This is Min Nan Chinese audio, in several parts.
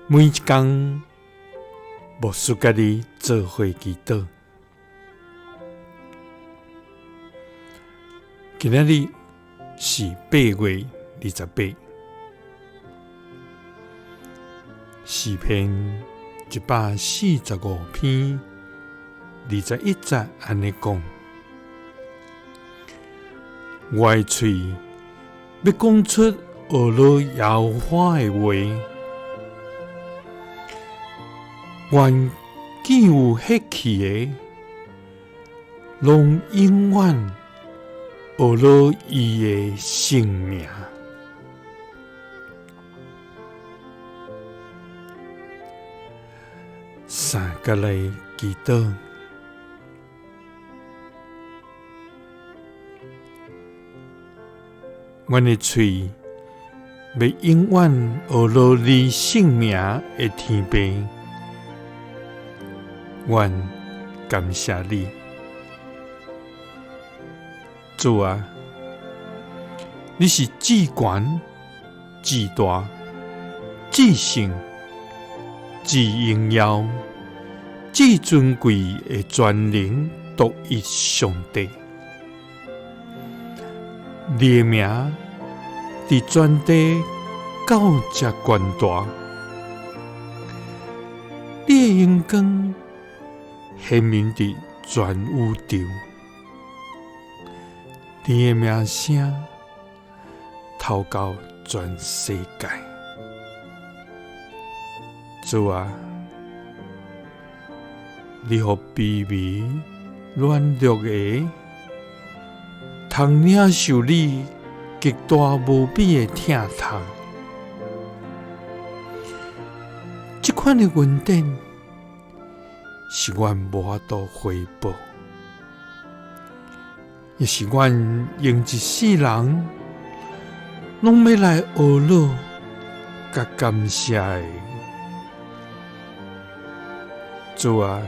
每一工，牧师佮你做伙祈祷。今仔日是8月28，诗篇145篇21节按呢讲：我的喙欲讲出呵咾耶和华的话，愿见有血气的，拢永远呵咾伊的圣名。三个来祈祷，阮的喙欲永远呵咾你圣名的天父，阮感谢你，主啊，你是至悬、至大、至圣、至荣耀、至尊贵的全能独一上帝，你的名伫全地到这悬大，你的荣光显明伫全宇宙，你的名声透到全世界。主啊，你予卑微软弱的通领受你极大无比的疼痛，这款的恩典是阮无法度回报，也是阮用一世人拢欲来呵咾佮感谢的。主啊，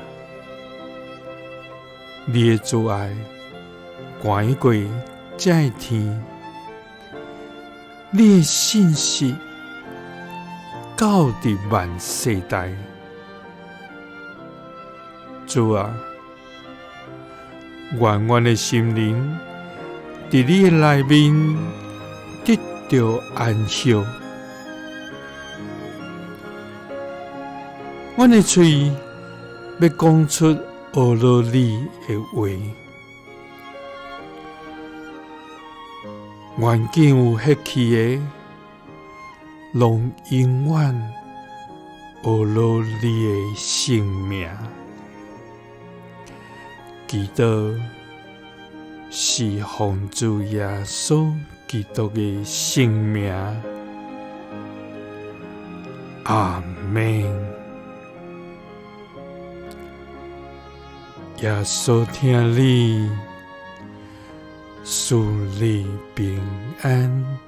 你的慈爱悬过这个天，你的信实到伫万世代。主啊，愿阮的心灵伫你的内面得著安息。阮的喙欲讲出呵咾你的话，愿见有血气的，拢永远呵咾你的圣名。祈祷是奉主耶稣基督的圣名，阿们。耶稣疼你，赐你平安。